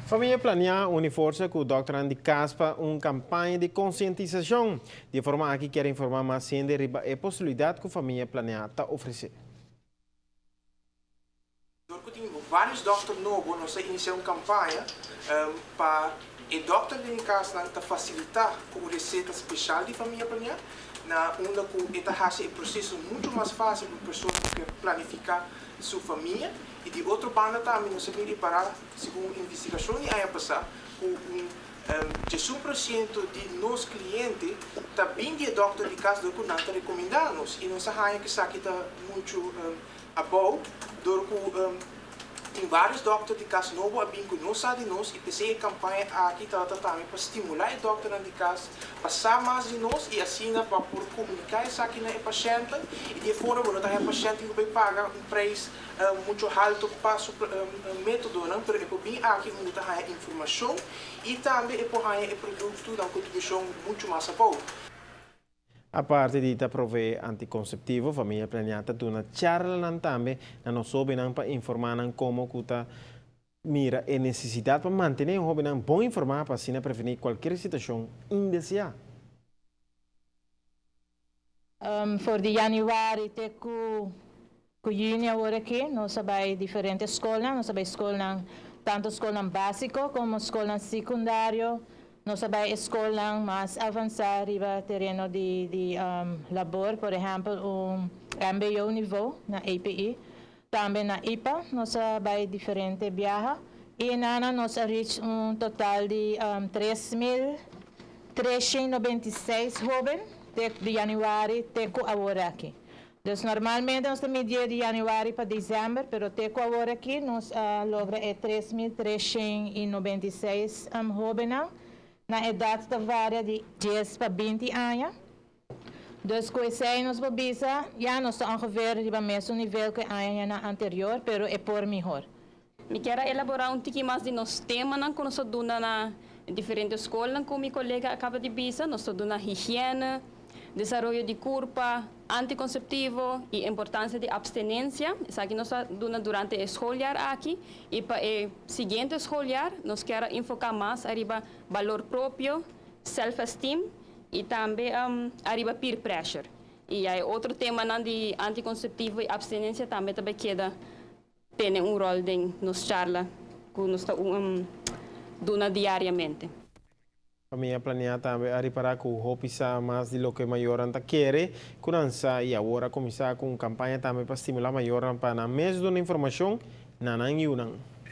Famia Planea a uni forsa ku dòkternan di kas pa un kampaña di konsientisashon. Di e forma aki kier informá mas hende riba e posibilidat ku Famia Planea ta ofresé. Dor ku tin vários dòkter nobo nos a inisiá un kampaña pa e dòkter den e kasnan ta fasilitá ku un reseta speshal di Famia Planea na unda ku e ta hasi e proseso muchu mas fásil pa persona ku ke planifiká su famia i di otro banda tambe nos a bin ripará Segun un investigashon di aña pasá, ku un 11% di nos kliente ta bin di e dòkter di kas dor ku nan ta rekomendá nos i nos a haña ku esaki ta muchu abou dor ku tin vários dòkter di kas nobo a bin ku no sa di nos i p'esei e kampaña aki tabata tambe pa stimulá e dòkternan di kas pa sa mas di nos i asina pa por komuniká esaki na e pashèntnan i di e forma bo no ta haña pashènt tin ku bai paga un preis mucho halto pa su metodonan, pero e por bin aki unda ta haña informashon i tambe e por haña e produkto na un kontribushon mucho mas abou. Aparte di ta proveé antikonseptivo, Famia Planeá ta duna charlanan tambe na nos hóbennan pa informá nan komo ku ta mira e nesesidat pa mantené e hóbennan bon informá pa asina prevení kualkier situashon indeseá. For di januari te ku ku juni awor aki nos a bai diferente skolnan, nos a bai skolnan tantu skolnan básiko komo skolnan sekundario, nos a bai e skolnan mas avansá riba tereno di di labor, por ehèmpel un mbo nivo na API, tambe na ipa nos a bai diferente biaha i enanan nos a reach un total di 3396 hóben te di yanüari te ku awor aki. Dus normalmente nos ta midié di yanüari pa desèmber, pero te ku awor aki nos a logra e 3396 hóbennan na edat ta varia di 10 pa 20 aña. Dus ku esei nos por bisa, ya nos ta ongeveer riba mesun nivel ku e añanan anterior, pero e por mihor. Mi kier a elaborá un tiki mas di nos temanan ku nos ta duna na diferente skolnan ku mi kolega a kaba di bisa. Nos ta duna higiene, desaroyo di kurpa, antikonseptivo i importansia di apstenensia. Esaki nos ta duna durante e skoljaar aki i pa e siguiente skoljaar nos kier a enfoká mas ariba balor propio, self-esteem i tambe ariba peer pressure. I ya e otro temanan di antikonseptivo i apstenensia tambe ta bai keda tene un ròl den nos charla ku nos ta duna diariamente. Famia Planea tambe a ripará ku hopi sa mas di loke mayornan ta kere ku nan sa i awor a kuminsá ku un kampaña tambe pa stimulá mayornan pa nan mes duna informashon na nan yunan.